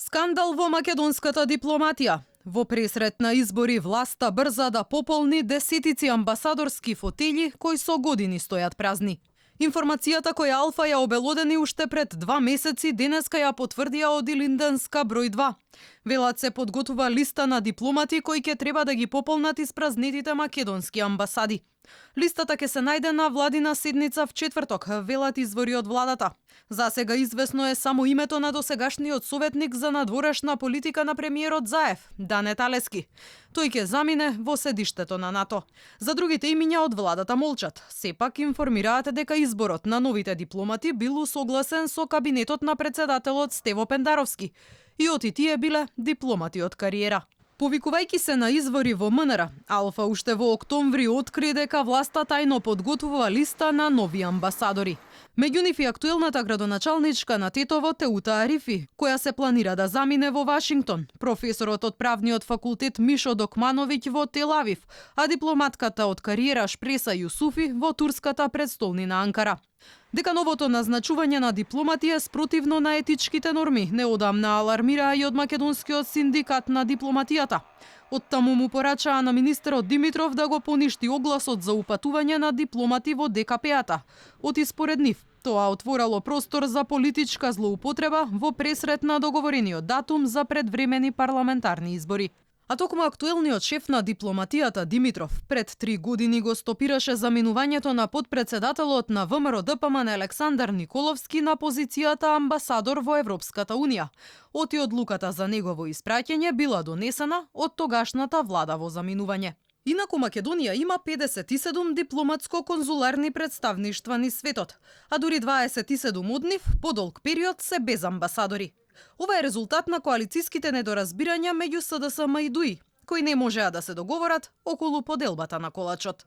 Скандал во македонската дипломатија. Во пресрет на избори власта брза да пополни десетици амбасадорски фотели кои со години стојат празни. Информацијата која Алфа ја обелодени уште пред 2 месеци денеска ја потврдија од Илинденска број 2. Велат се подготвува листа на дипломати кои ќе треба да ги пополнат испразнетите македонски амбасади. Листата ќе се најде на владина седница в четврток, велат извори од владата. За сега известно е само името на досегашниот советник за надворешна политика на премиерот Заев, Дане Талески. Тој ќе замине во седиштето на НАТО. За другите имиња од владата молчат. Сепак информираат дека изборот на новите дипломати бил усогласен со кабинетот на председателот Стево Пендаровски. И оти тие биле дипломати од кариера. Повикувајќи се на извори во МНР, Алфа уште во октомври откри дека власта тајно подготвува листа на нови амбасадори. Меѓу нив и актуелната градоначалничка на Тетово Теута Арифи, која се планира да замине во Вашингтон, професорот од правниот факултет Мишо Докмановиќ во Тел Авив, а дипломатката од кариера Шпреса Јусуфи во турската претстолнина Анкара. Дека новото назначување на дипломати е спротивно на етичките норми, неодамна алармираа и од македонскиот синдикат на дипломатијата. Оттаму му порачаа на министерот Димитров да го поништи огласот за упатување на дипломати во ДКП-ата. Оти според нив, тоа отворало простор за политичка злоупотреба во пресрет на договорениот датум за предвремени парламентарни избори. А токму актуелниот шеф на дипломатијата Димитров пред 3 години го стопираше заменувањето на подпредседателот на ВМРО ДПМН Александар Николовски на позицијата амбасадор во Европската Унија. Оти одлуката за негово испраќање била донесена од тогашната влада во заминување. Инаку Македонија има 57 дипломатско-конзуларни представништва низ светот, а дури 27 од нив подолг период се без амбасадори. Ова е резултат на коалициските недоразбирања меѓу СДСМ и ДУИ, кои не можеа да се договорат околу поделбата на колачот.